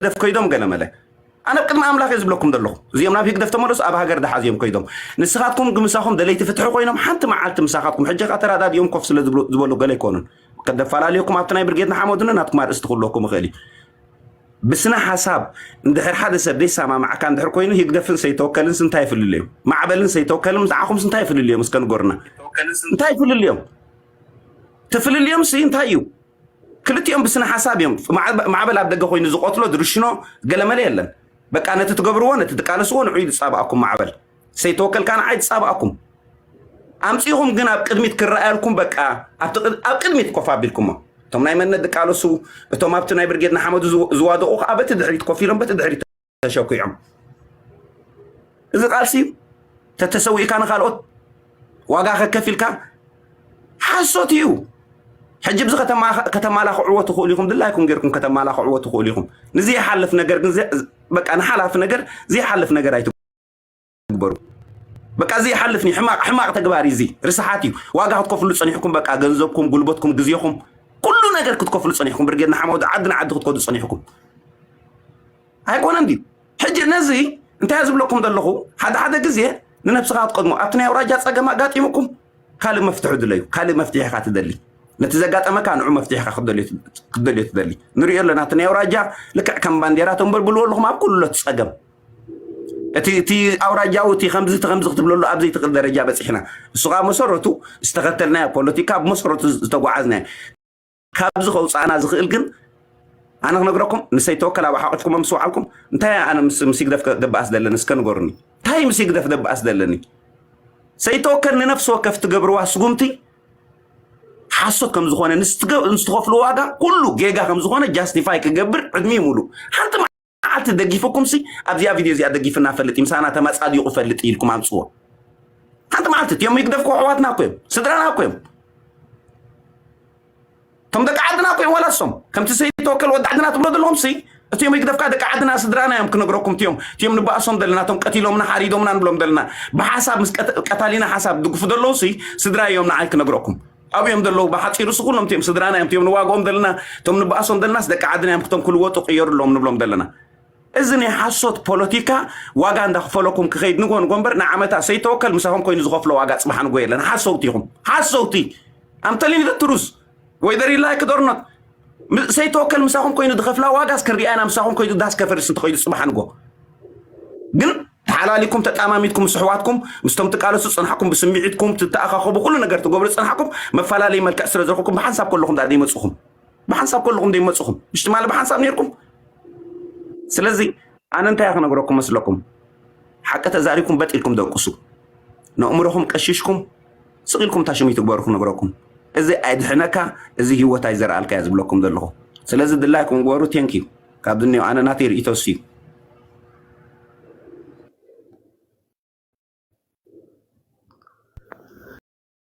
ህግደፍ ከይዶም ገለመለ ኣነ ቅድሚ ኣምላኽ እየ ዝብለኩም ዘለኹ። እዚኦም ናብ ህግደፍ ተመለሱ፣ ኣብ ሃገር ደሓዝ እዮም ከይዶም። ንስኻትኩም ግምሳኹም ደለይቲ ፍትሒ ኮይኖም ሓንቲ መዓልቲ ምሳኻትኩም ሕጂ ኸዓ ተራዳዲኦም ኮፍ ስለ ዝብሉ- ዝበሉ ገለ ኣይኮኑን። ከደፈላለየኩም ኣብቲ ናይ ብርጌድ ንሓመዱን ናትኩም ኣርእስቲ ክህልወኩም ይኽእል እዩ። ብስነ ሓሳብ እንድሕር ሓደ ሰብ ዘይሰማማዕካ እንድሕር ኮይኑ ህግደፍን ሰይተወከልን እንታይ ይፍልልዮም? ማዕበልን ሰይተወከልን ንዓኹምስ እንታይ ይፍልልዮም? እስከ ንገሩና። እንታይ ይፍልልዮም? ትፍልልዮም ሲ እንታይ እዩ? ክልቲኦም ብስነ ሓሳብ እዮም። ማዕበ- ማዕበል ኣብ ደገ ኮይኑ ዝቆትሎ ዝርሽኖ ገለመለ የለን። በቃ ነቲ ትገብርዎ ነቲ ትቃለስዎ ንዑ ይጻብኣኩም ማዕበል ሰይተወከልካ ንዓይ ትጻብኣኩም ኣምጺኹም ግን ኣብ ቅድሚት ክረኣየልኩም በቃ ኣብቲ ቅድ- ኣብ ቅድሚት ኮፍ ኣቢልኩሞ እቶም ናይ መነት ዝቃለሱ እቶም ኣብቲ ናይ ብርጌድ ንሓመዱ ዝው- ዝዋደቑ ከዓ በቲ ድሕሪት ኮፍ ኢሎም በቲ ድሕሪት ተሸኩዖም እዚ ቃልሲ ተተሰዊእካ ንካልኦት ዋጋ ከከፊልካ ሓሶት እዩ። ሕጂ ብዚ ከተማ- ከተማላኽዕዎ ትኽእሉ ኢኹም፣ ድላይኩም ጌርኩም ከተማላኽዕዎ ትኽእሉ ኢኹም። ንዘይሓልፍ ነገር ግን ዘ- በቃ ንሓላፊ ነገር ዘይሓልፍ ነገር ኣይትግበሩ። በቃ ዘይሓልፍ ኒ ሕማቕ ሕማቕ ተግባር እዩ። እዚ ርስሓት እዩ። ዋጋ ክትከፍሉ ጸኒሕኩም በቃ ገንዘብኩም፣ ጉልበትኩም፣ ግዜኹም ኩሉ ነገር ክትከፍሉ ጸኒሕኩም ብርጌድ ንሓመዱ ዓዲ ንዓዲ ክትከዱ ጸኒሕኩም ኣይኮነን ድዩ? ሕጂ ነዚ እንታይ ዝብለኩም ዘለኹ ሓደ ሓደ ግዜ ንነብስኻ ትቀድሞ ኣብቲ ናይ ኣውራጃ ጸገም ኣጋጢሙኩም ካልእ መፍትሒ ድለዩ ካልእ መፍትሒ ኢኻ ትደሊ ነቲ ዘጋጠመካ ንዑ መፍትሒ ኢኻ ክትደልዮ ትደሊ ንሪኦ ኣለና እቲ ናይ ኣውራጃ ልክዕ ከም ባንዴራ ተንበልብልዎ ኣለኹም ኣብ ኩሉ እቲ ጸገም እቲ እቲ ኣውራጃዊ እቲ ከምዚ እቲ ከምዚ ክትብለሉ ኣብ ዘይትኽእል ደረጃ በፂሕና እሱ ከዓ መሰረቱ ዝተኸተልናዮ ፖለቲካ ብመሰረቱ ዝተጓዓዝናዮ ካብዚ ከውፃእና ዝኽእል ግን ኣነ ክነግረኩም ንሰይተወከል ኣብ ሓቂፍኩም ምስ ወዓልኩም እንታይ ኣነ ምስ ምስ ይግደፍ ደበኣስ ዘለኒ እስከ ንገሩኒ እንታይ ምስ ይግደፍ ደበኣስ ዘለኒ ሰይተወከል ንነፍሲ ወከፍ ትገብርዋ ስጉምቲ ሓሶት ከም ዝኾነ ንስትገ- ንስትኸፍሉ ዋጋ ኩሉ ጌጋ ከም ዝኾነ ጃስቲፋይ ክገብር ዕድሚ ሙሉ ሓንቲ መዓልቲ ደጊፉኩም ሲ ኣብዚኣ ቪድዮ እዚኣ ደጊፍና ፈልጥ ምሳና ተመፃዲቑ ፈልጥ ኢልኩም ኣምፅዎ ሓንቲ መዓልቲ እዮም ይግደፍኩ ኣሕዋትና እኮ እዮም ስድራና እኮ እዮም እቶም ደቂ ዓድና እኮ እዮም ዋላ እሶም ከምቲ ሰይተወከል ወዲ ዓድና ትብሎ ዘለኹም ሲ እቲኦም ይግደፍካ ደቂ ዓድና ስድራና እዮም ክነግረኩም እቲኦም እቲኦም ንበኣሶም ዘለና እቶም ቀቲሎምና ሓሪዶምና ንብሎም ዘለና ብሓሳብ ምስ ቀታሊና ሓሳብ ድግፉ ዘለዉ ሲ ስድራ እዮም ንዓይ ክነግረኩም ኣብዮም ዘለዉ ብሓፂሩ ሲ ኩሎም እቲኦም ስድራና እዮም እቲኦም ንዋግኦም ዘለና እቶም ንበኣሶም ዘለናስ ደቂ ዓድና እዮም ክቶም ክልወጡ ቅየሩ ኣለዎም ንብሎም ዘለና እዚ ናይ ሓሶት ፖለቲካ ዋጋ እንዳኽፈለኩም ክኸይድ ንጎ ንጎ እምበር ንዓመታ ሰይተወከል ምሳኹም ኮይኑ ዝኸፍሎ ዋጋ ፅባሕ ንጎ የለን ሓሰውቲ ኢኹም ሓሰውቲ ኣምተሊኒ ትሩዝ ወይ ደሪላይ ክደርኖት ሰይተወከል ምሳኹም ኮይኑ ዝኸፍላ ዋጋስ ክርዲኣና ምሳኹም ኮይኑ ዳስ ከፈርስ እንተኸይዱ ፅባሕ ንጎ ግን ተሓላሊኩም ተጣማሚትኩም ምስ ኣሕዋትኩም ምስቶም ትቃለሱ ዝፀናሕኩም ብስምዒትኩም ትተኣኻኸቡ ኩሉ ነገር ትገብሩ ዝፀናሕኩም መፈላለዪ መልክዕ ስለ ዝረኽብኩም ብሓንሳብ ከለኹም ዳኣ ዘይመፅኹም ብሓንሳብ ከለኹም ዘይመፅኹም ምሽ ትማሊ ብሓንሳብ ነይርኩም ስለዚ ኣነ እንታይ ክነግረኩም መስለኩም ሓቂ ተዛሪብኩም በጥ ኢልኩም ደቅሱ ነእምሮኹም ቀሺሽኩም ስቕ ኢልኩም ታሽም ይትግበሩ ክነግረኩም እዚ ኣይድሕነካ እዚ ህይወት ኣይዘርኣልካ እያ ዝብለኩም ዘለኹ ስለዚ ድላይኩም ግበሩ ቴንኪዩ ካብ ድንዮ ኣነ ናተይ ርእይቶ እሱ እዩ